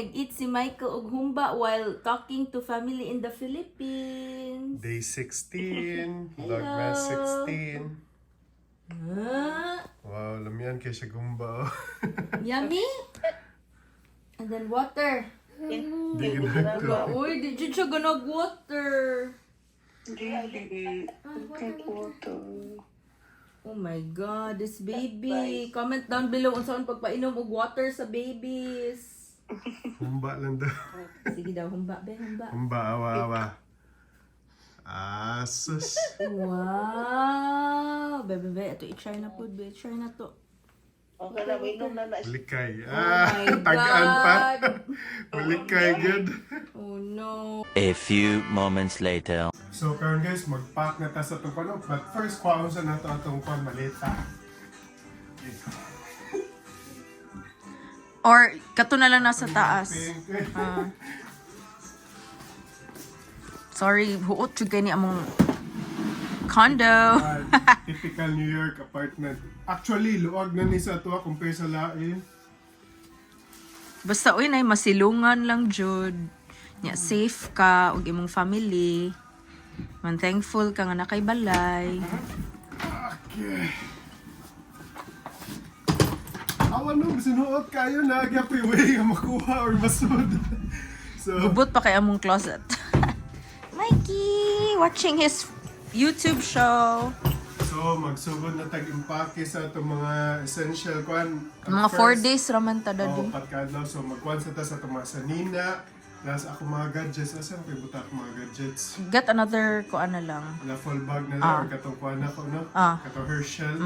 Nag-eat si Michael og humba while talking to family in the Philippines. Day 16, Vlogmas Hello. 16. Ah, Wow, lamian kay siya gumba, oh. Yummy? And then water. Di ginagawa. Uy, di jud siya ganag water. Really? Drink water. Oh my God, this baby. Comment down below unsaon pagpainom og water sa babies. Humba lang daw. Sige daw, humba be, humba. Humba, awa, awa. Ah, sus. Wow! Bebe, be, ito i-try na po, be. Try na to. Okay na, inom na na. Malikay. Oh Ah, my tagaan pa. God. Malikay, good. Oh no. A few moments later. So, karon guys, mag-pack na ta sa itong kwan. But first, kuhaon sa nato atong kwan, maleta. Or, kato na lang nasa taas. Pink. Sorry, huot jud kay ni among condo. Ah, typical New York apartment. Actually, luwag na ni sa ato compare sa lain. Basta uy nay masilungan lang jud. Nya safe ka ug imong family. Man thankful ka nga nakay balay. Okay. Awa no, sinuot kayo na gyapoy way nga makuha or masud. So, Gubot pa kay among closet. Mikey watching his YouTube show. So magsugod na tag impake sa atong mga essential kwan. Ang Mga 4 first, days raman ta Oh, dadi. patkadlaw. So magkuan sa ta sa atong mga sanina. Plus ako mga gadgets. Asa ko buta ako mga gadgets? Get another kuan na lang. Raffle bag na lang or katong kuan ako, no? Ah. Katong Herschel.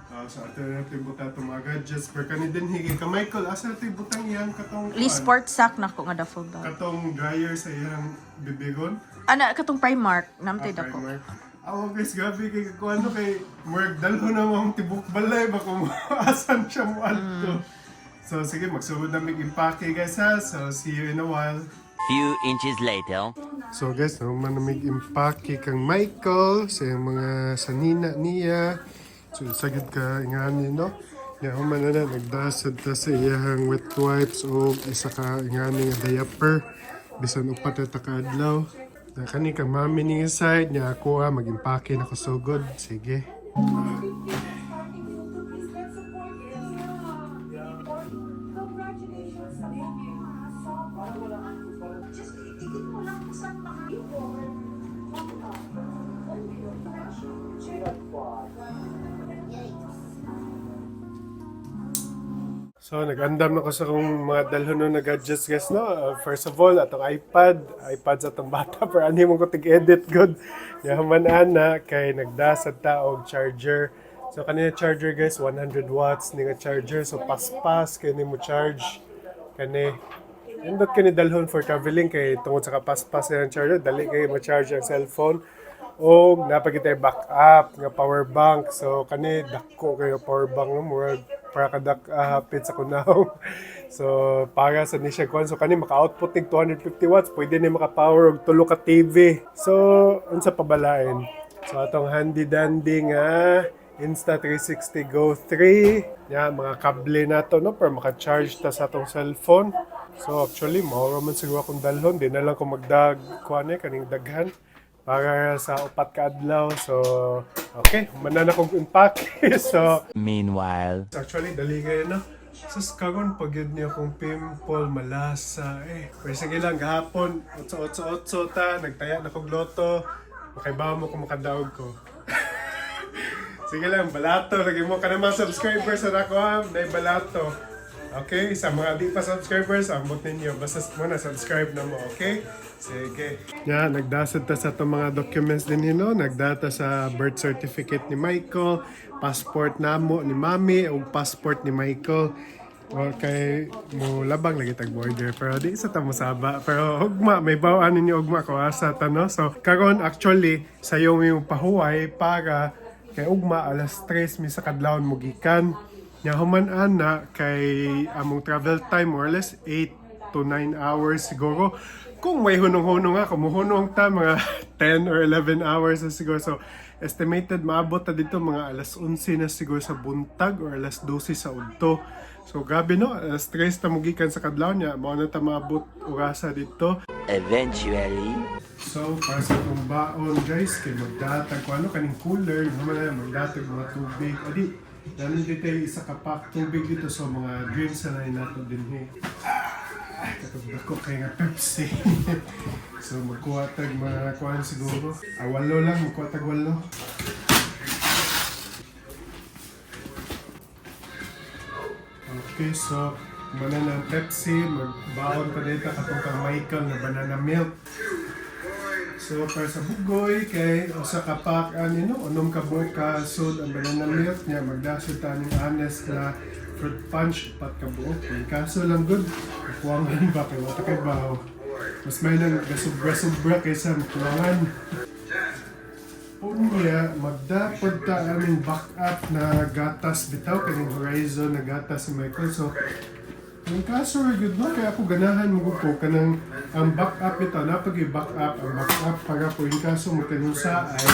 Ah, so ato na natin buta itong mga gadgets. Pero kani din higay ka Michael, asa natin butang iyang katong Lee kuan? sport sack na ko nga duffel bag. Katong dryer sa iyang bibigon. Ana katong Primark namtay Ah, dako. primer. Awa guys, grabe kay kuan no kay murag dalho na mo ang tibok balay ba kung asan siya mo adto. So sige, magsugod na mig impake guys ha. So see you in a while. Few inches later. So guys, naman na mig impake kang Michael sa iyang mga sanina niya. So sagid ka ingani no. Nya human na na nagdasad ta sa iyang wet wipes o isa ka ingani nga diaper bisan upat na ta ka adlaw. Na kani kang mami ni nga side nya ako ah magimpake na ko sugod. Sige. Just itigil mo lang kung saan makaipon. So, nag-andam na ko sa kong mga dalhon no na gadgets guys, no? First of all, atong iPad. iPad sa atong bata. Pero ano mo ko tig-edit, good. Yaman ana, kay nagdasad ta og charger. So, kanina charger guys, 100 watts ni nga charger. So, paspas, kay ni mo charge. Kani, Indot kani dalhon for traveling kay tungod sa kapaspas ang charger, dali kay mo charge ang cellphone. O napagitay backup nga power bank. So kani dako kayo power bank no, murag para kadak hapit sa kunaw. So para sa ni siya kuan. So kani maka-output nig 250 watts, pwede ni maka-power og tulo ka TV. So unsa pabalain? So atong handy dandy nga Insta360 Go 3. Ya, mga kable na to, no? Para maka-charge ta sa atong cellphone. So actually, mao man siguro akong dalhon. Di na lang ko magdag kuan eh, kaning daghan para sa upat ka adlaw. So, okay, human na kong impact. So, Meanwhile. Actually, dali kayo, no? Sus, karon pag yun niya akong pimple, malasa, eh. Pero sige lang, gahapon, 8-8-8 ta, nagtaya na kog loto. Makaibaw mo kung makadaog ko. Sige lang, balato. Lagi mo ka na mga subscribers sa nako, ha. Nay balato. Okay, sa mga di pa subscribers, ambot ninyo. Basta mo na, subscribe na mo, okay? Sige. Ya, nagdasad ta sa itong mga documents din hino. Nagdata sa birth certificate ni Michael, passport namo ni Mami, ug passport ni Michael. Okay, mo labang lagi tag border pero di sa ta mosaba pero ugma may bawaan ninyo ugma ko asa ta no. So karon actually sayo mi pahuway para kay ugma alas 3 mi sa kadlawon mo gikan. Nya human ana kay among travel time more or less 8 to 9 hours siguro. Kung may hunong-hunong nga, kumuhunong ta mga 10 or 11 hours na siguro. So, estimated maabot ta dito mga alas 11 na siguro sa buntag or alas 12 sa udto. So, grabe no, alas 3 ta mugikan sa kadlaw niya, mao na ta maabot orasa dito. Eventually. So, para sa itong baon guys, kay magdatag ko ano, kaning cooler, naman na, magdatag mga tubig. Adi, nanon dito yung isa ka pack tubig dito, so mga drinks na rin nato din eh. Ah, katong dako kay nga Pepsi. So, magkuha tag mga kuhan siguro. Ah, walo lang, magkuha tag walo. Okay, so, banana Pepsi, magbaon pa dito katong kang Michael na banana milk. So, para sa bugoy, kay usa ka pack ani no, unom ka buok ka sud ang banana milk niya, magdasod ta ning honest na fruit punch pat ka buok. Kung kaso lang good, kuwangan ba kay wala kay bawo. Mas may nang gasubra-subra kaysa makuwangan. Unya, magdapod ta aming backup na gatas bitaw kaning Horizon na gatas si Michael. So, ang kaso ra gyud no kaya ako ganahan mo ko kanang ang backup ito napag backup ang backup para po in kaso mo sa ay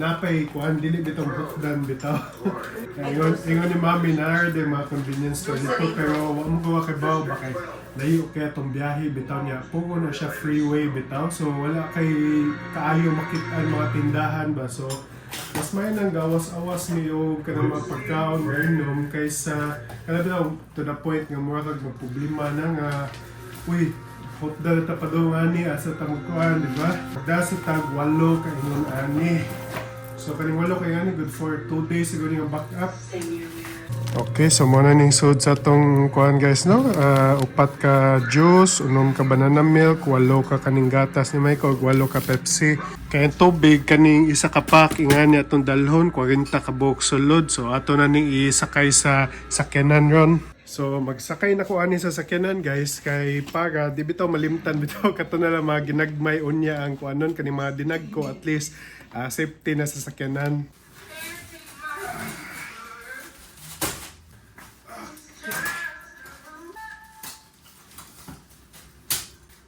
napay kuan dili bitong hukdan bitaw. Kaya ingon ingon ni mami na de mga convenience store dito pero wa mo gawa kay bawo ba kay layo kay atong biyahe bitaw niya pugo na siya freeway bitaw, so wala kay kaayo makit-an mga tindahan ba, so mas may nang gawas-awas ni og kanang mga pagkaon or inom kaysa kana bitaw to the point nga mura kag magproblema na nga uy, hotdog ta padung ani asa ta magkuan, di ba? Magdasa tag walo ka ingon ani, so kaning walo kay ani good for 2 days siguro nga backup. Okay, so muna ning sud sa tong kuan guys no. Ah, upat ka juice, unom ka banana milk, walo ka kaning gatas ni Michael, ug walo ka Pepsi. Kay ang tubig kaning isa ka pack ingani atong dalhon, 40 ka buok sulod. So ato na ning isakay sa sakyanan ron. So magsakay na ko ani sa sakyanan guys kay para di bitaw malimtan bitaw kato na lang mga ginagmay unya ang kuanon kaning mga dinag ko, at least safety na sa sakyanan.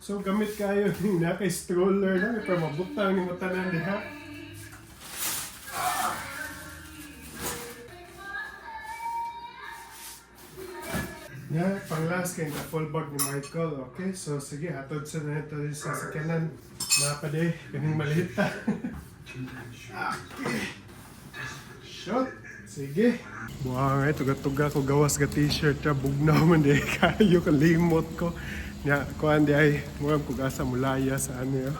So gamit kayo yung naka stroller na para mabutang ni tanan diha. Ya, pang last kay na full bag ni Michael. Okay, so sige, hatod sa na ito sa sakyanan. Napade, kaning maliit ta. Okay. Shot. Sige. Buha nga, tuga-tuga ko gawas ka t-shirt ka, bugnaw man di kayo, kalimot ko. Nya, kuan di ay, murag kog asa mulaya sa ano yun.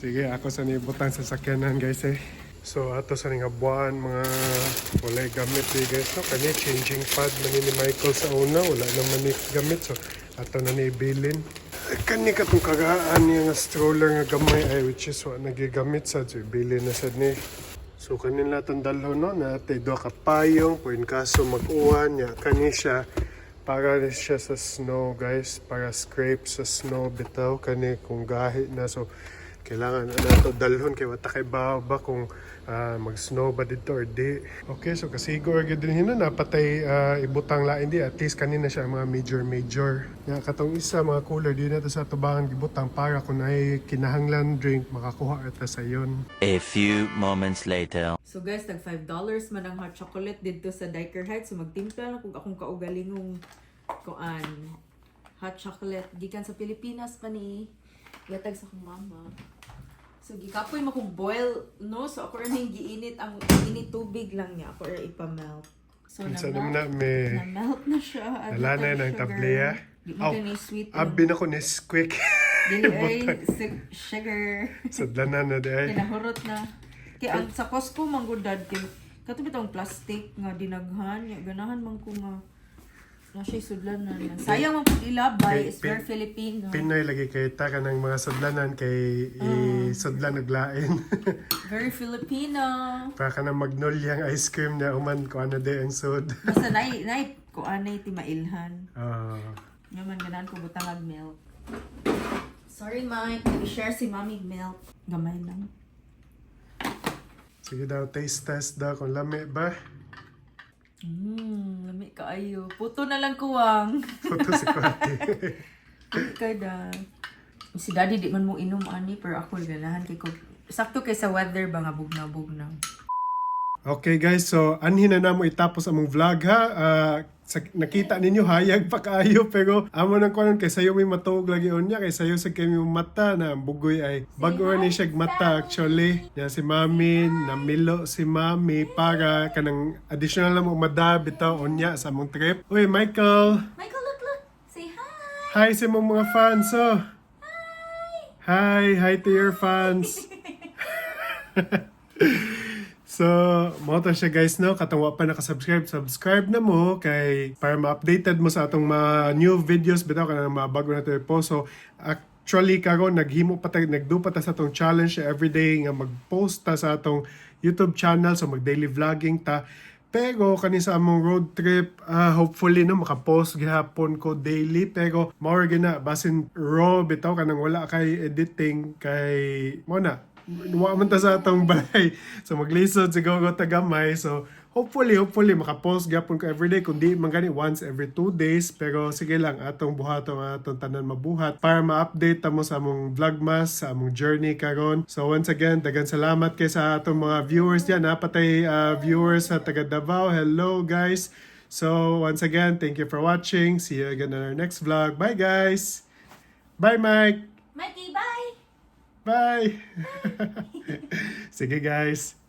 Sige, ako sa nibutang sa sakyanan guys eh. So ato sa nga buwan mga walay gamit eh guys no, kani changing pad man ni Michael sa una, wala naman ni gamit, so ato na ni ibilin. Kani katong kagaan niya nga stroller nga gamay ay which is wa nagigamit sa, so ibilin na sad ni. So kanin lahat ang dalho no, natay duha ka payong kung in kaso mag-uwan niya, kani siya para ni siya sa snow guys, para scrape sa snow bitaw kani kung gahi na, so kailangan na nato dalhon kay wata kay bawo ba kung mag-snow ba dito or di. Okay, so kasigor gyud din hino napatay ibutang lain di at least kanina siya ang mga major major. Nga katong isa mga cooler di na to sa tubangan gibutang para kung ay kinahanglan drink makakuha ta sa yon. A few moments later. So guys, tag $5 man ang hot chocolate dito sa Diker Heights. So magtimpla na kung akong kaugalingong kuan hot chocolate gikan sa Pilipinas pa ni. Yatag sa akong mama. So gikapoy mo kong boil no, so ako ra ning giinit ang init tubig lang niya ako ra ipamelt. So Unsa naman na-melt, na may na-melt na siya. Add Wala na na yun ang sugar. tableya. Di mo Aw, kani sweet. Abi na ko ni squeak. Dili ay sugar. Sadlanan na di ay. Kinahurot na. Kaya ang sa Costco man gud dad kay kato bitong plastic nga dinaghan, ya ganahan man ko nga na siya sudlan na na. Sayang man pud ilabay, Kay it's very Filipino. Pinoy lagi kay ta kanang mga sudlanan kay isudlan og lain. Very Filipino. Para ka na magnolia ang ice cream na uman ko ano di ang sud. Basta nay nay ko anay ti mailhan. Ah, Nga man ganahan ko butang og milk. Sorry Mike, i-share si Mami milk. Gamay lang. Sige daw, taste test daw kung lami ba. Lami kaayo. Puto na lang kuwang. Photo si Kwati. Lami kay da. Si Daddy di man mo inom ani, pero ako ganahan kay ko. Sakto kay sa weather ba nga bugnaw-bugnaw. Okay guys, so anhin na namo itapos among vlog ha. Ah, nakita ninyo hayag pa kaayo, pero amo nang kuan kay sayo may matuog lagi unya kay sayo sa kay may mata na ang bugoy ay bago ni siya mata actually. Ya si Mami, namilo si Mami para kanang additional na mo mada bitaw unya sa among trip. Uy, Michael. Michael, look, look. Say hi. Hi sa imong mga fans oh. Hi. Hi to your fans. So, mao to siya guys no, katong wa pa nakasubscribe, subscribe na mo kay para ma-updated mo sa atong mga new videos bitaw kanang mga bago na to i-post. So, actually karon naghimo pa ta, nagdo pa ta sa atong challenge everyday nga mag-post ta sa atong YouTube channel, so mag daily vlogging ta. Pero kani sa among road trip, hopefully no makapost gihapon ko daily, pero mao ra gyud na basin raw bitaw kanang wala kay editing kay mo na wa man ta sa atong balay. So maglisod siguro ta gamay. So hopefully, hopefully makapost gyapon ko everyday, kung di man gani once every 2 days. Pero sige lang, atong buhaton ang atong tanan mabuhat para ma-update ta mo sa among vlogmas, sa among journey karon. So once again, dagan salamat kay sa atong mga viewers diyan. Napatay viewers sa taga Davao. Hello guys. So once again, thank you for watching. See you again in our next vlog. Bye guys. Bye Mike. Mikey, bye. Bye! Sige guys.